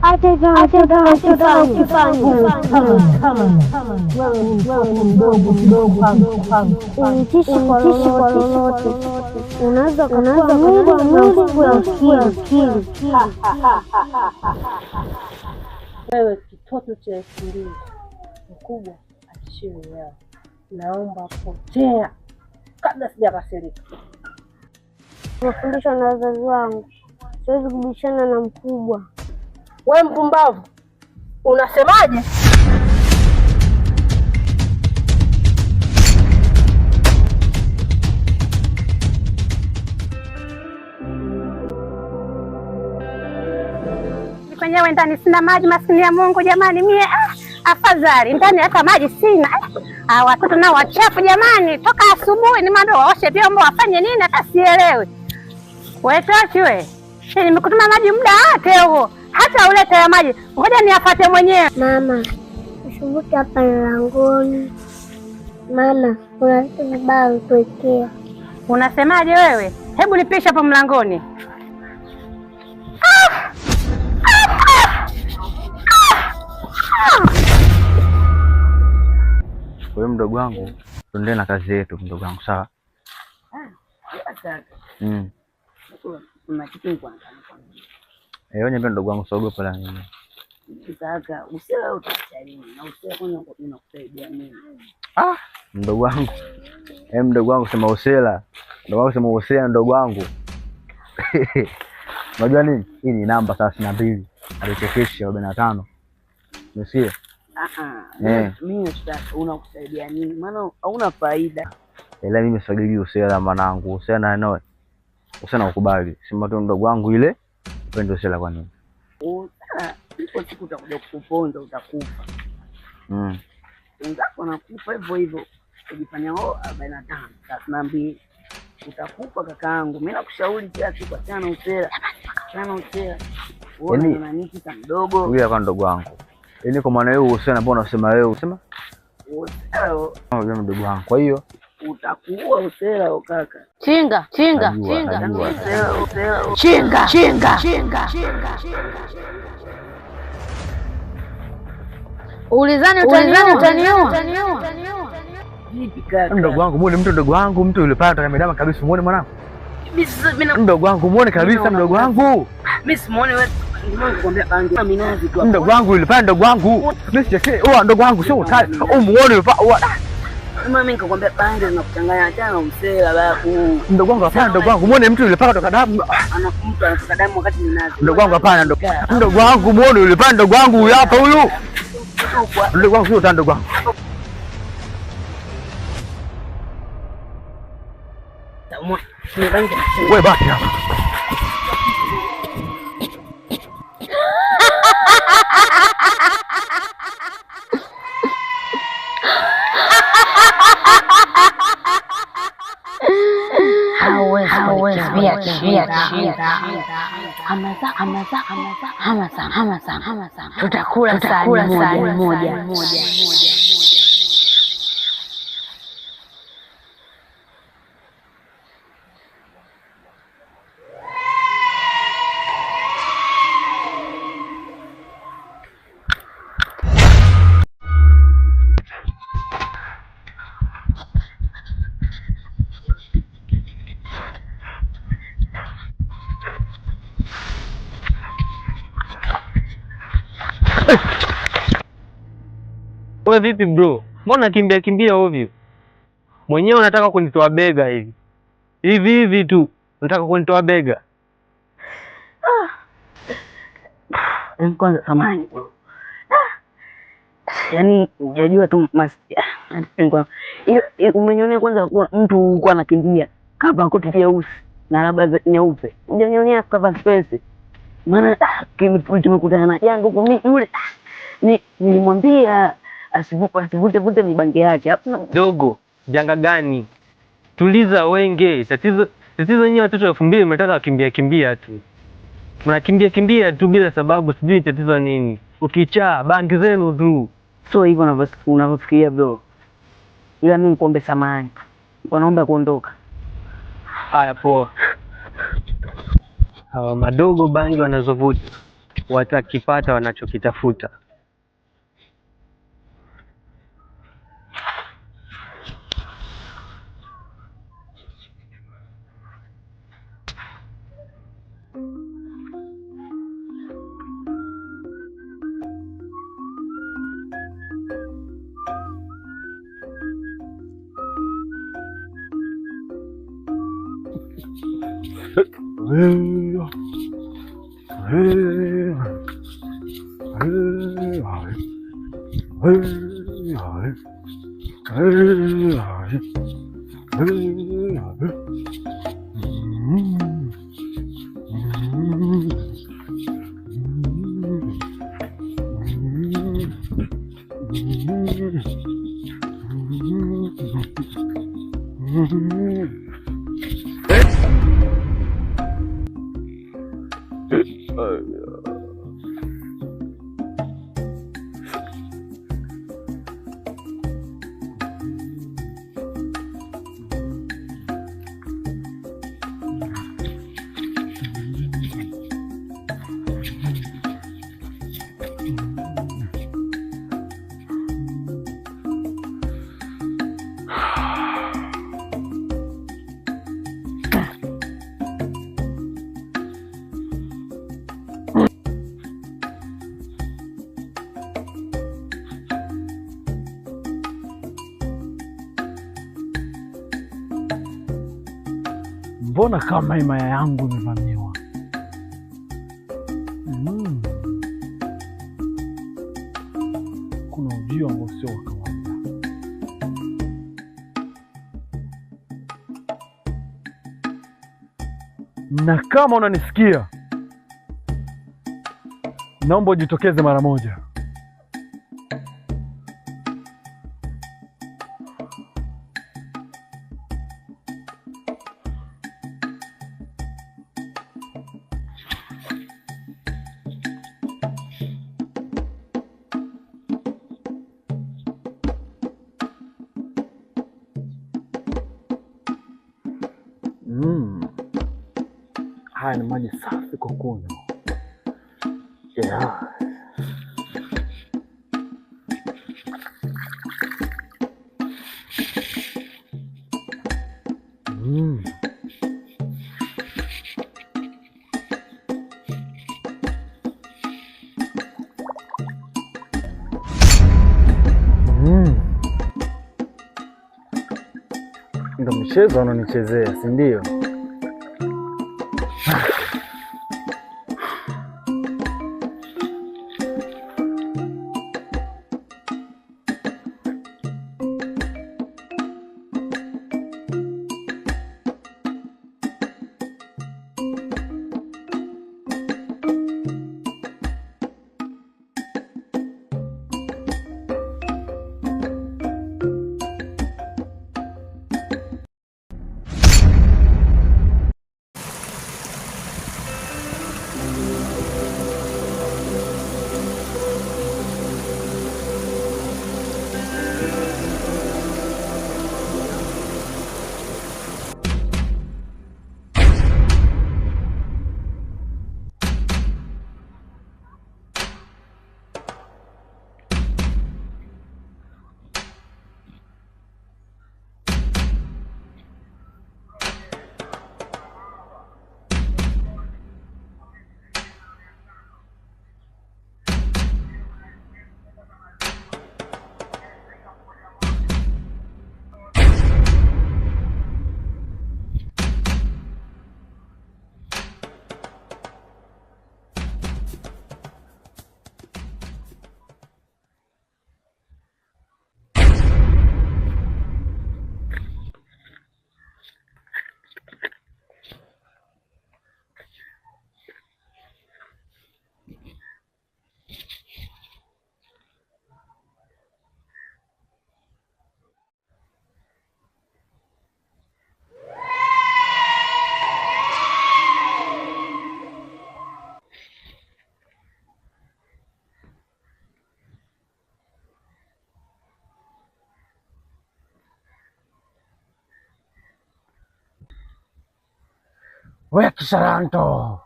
Hata hivyo Wewe ni mtoto mdogo mdogo, unitishi kwa lolote, unaweza ukakua mwili na akili. Wewe kitoto cha 2000 mkubwa atishiwe yao. Naomba potea kabla sijakasirika. Nimefundishwa na wazazi wangu, siwezi kubishana na mkubwa. We mpumbavu, unasemaje? Kwenyewe ndani sina maji, maskini ya Mungu jamani, mie afadhali ndani hata maji sina. Watoto nao wachafu jamani, toka asubuhi nimwambie waoshe vyombo wafanye nini, hata sielewi. We Tochi we, nimekutuma maji muda wote huo, hata ulete ya maji, ngoja niyapate mwenyewe. Mama, usumbuke hapa mlangoni. Mama, kuna vitu vibaya ulituwekea. Unasemaje wewe? Hebu nipishe hapo mlangoni. Kwa hiyo mdogo wangu, tuendelee na kazi yetu mdogo wangu, sawa? Mm. Kuna kitu nilikuwa nataka nikwambie. Eh, wewe niambie mdogo wangu, usiogope la nini. Kaka, usela utaacha lini? Na usela kwanza unakusaidia nini? Ah, mdogo wangu. Eh, mdogo wangu sema usela. Mdogo wangu sema usela mdogo wangu. Unajua nini? Hii ni namba 32. Alichekesha 45. Umesikia? Mimi unakusaidia nini? Maana hauna faida. Ila mimi sifagilii usela mwanangu. Usela na noe. Usela ukubali. Sema tu mdogo wangu ile upende usela kwa nini? Usela ipo siku utakuja kukuponza utakufa. Wenzako wanakufa hivyo hivyo. Ujifanya wao 45, 32. Utakufa kakaangu. Mimi nakushauri kila siku achana usela. Achana usela. Wewe una nini kama mdogo? Huyu hapa mdogo wangu. Yaani kwa maana hiyo usela ambao unasema wewe usema? Usela. Wewe mdogo wangu. Kwa hiyo utakuwa usela kaka. Chinga, chinga, chinga. Usela, usela. Chinga, chinga, chinga. Ulizani utaniua. Vipi kaka? Mdogo wangu muone mtu mdogo wangu, mtu yule pale atamedama kabisa, muone mwanangu. Mdogo wangu muone kabisa mdogo wangu. Mimi simuone wewe. Nikwambia bangi minazi tu. Mdogo wangu yule pale mdogo wangu. Mimi sichekee. Oa mdogo wangu sio utani. Umuone yule pale. Mama mimi nikakwambia bangi zinakuchanganya, achana na msela babu. Mdogo wangu hapana, mdogo wangu muone mtu yule pale kutoka damu. Ana mtu anatoka damu wakati minazi. Mdogo wangu hapana, mdogo wangu muone yule pale mdogo wangu huyu hapa huyu. Mdogo wangu sio utani mdogo wangu. Wewe baki hapa. Tutakula sahani moja. Wewe vipi bro? Mbona kimbia kimbia ovyo? Mwenyewe unataka kunitoa bega hivi. Hivi hivi tu. Unataka kunitoa bega. Kwanza samahani bro. Yaani unajua tu umenionea kwanza mtu huko anakimbia kava koti jeusi na labda nyeupe. Unanionea kava space. Maana tumekutana na janga huko mimi yule nilimwambia asivute vute mibangi yake. Dogo, janga gani? Tuliza wenge. Tatizo nyinyi watoto 2000 mnataka kimbia kimbia tu. Mnakimbia kimbia tu bila sababu, sijui tatizo nini. Ukichaa bangi zenu tu. Sio hivyo unavyofikiria bro. Ila mimi nikuombe samahani. Wanaomba kuondoka. Haya poa. Hawa madogo bangi wanazovuta. Watakipata wanachokitafuta. Mbona kama himaya yangu imevamiwa? Kuna ujio ambao sio wa kawaida. Na kama unanisikia, naomba ujitokeze mara moja. Haya ni maji safi kwa kunywa. Yeah. Ndo mchezo wananichezea, si ndio? We Kisaranto,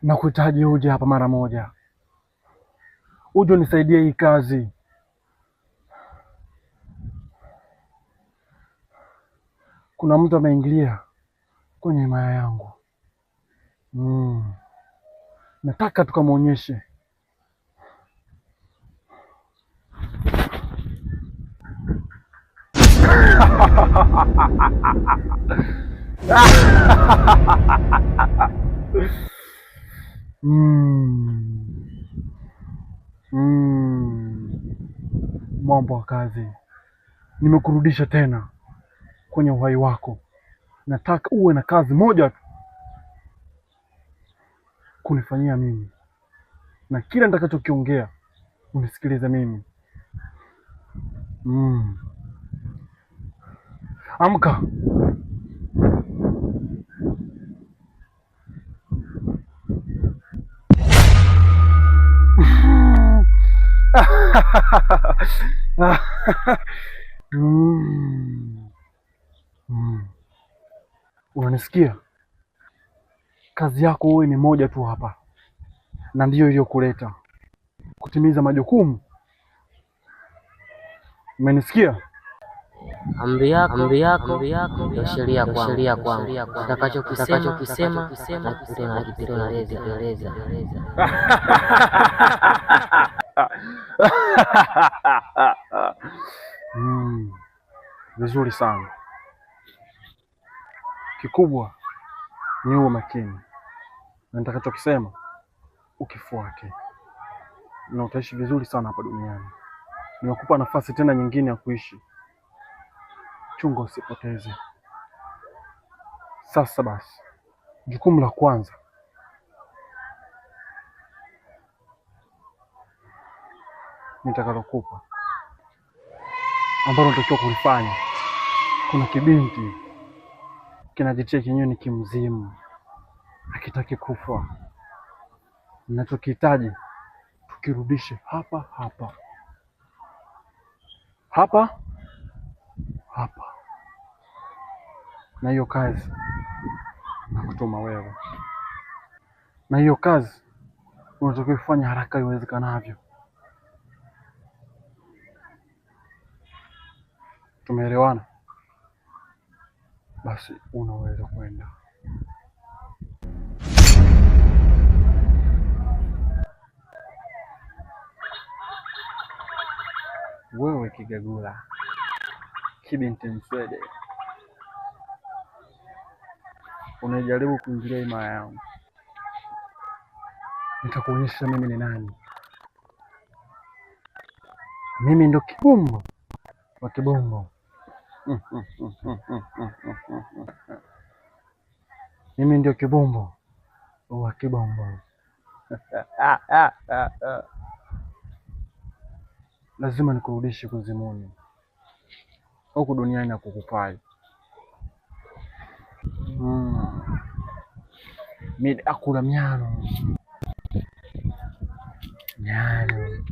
Nakuhitaji uje hapa mara moja, uje unisaidie hii kazi. Kuna mtu ameingilia kwenye himaya yangu. Nataka tukamwonyeshe. Mwambo wa kazi, nimekurudisha tena kwenye uhai wako. Nataka uwe na kazi moja tu kunifanyia mimi, na kila nitakachokiongea unisikilize mimi. Amka. Unanisikia? Kazi yako wewe ni moja tu hapa, na ndiyo iliyokuleta kutimiza majukumu. Umenisikia? Amri yako ndio sheria kwangu. Utakachokisema ndio nakitekeleza. Vizuri sana. Kikubwa ni uwe makini na nitakachokisema ukifuate, na utaishi vizuri sana hapa duniani. Nimekupa nafasi tena nyingine ya kuishi, chunga usipoteze. Sasa basi, jukumu la kwanza nitakalokupa ambalo unatakiwa kulifanya, kuna kibinti kinajitia kenyewe ni kimzimu, hakitaki kufa. Ninachokihitaji tukirudishe hapa hapa hapa hapa, na hiyo kazi nakutuma wewe, na hiyo kazi unatakiwa kufanya haraka iwezekanavyo. Tumeelewana? Basi unaweza kwenda. Wewe kigagula, kibinti mswede, unajaribu kuingilia himaya yangu, nitakuonyesha mimi ni nani. Mimi ndo kibumbo wa kibombo. Mimi ndio kibombo wa kibombo. Lazima nikurudishe kuzimuni, huku duniani hakukufai. Mimi akula miano miano.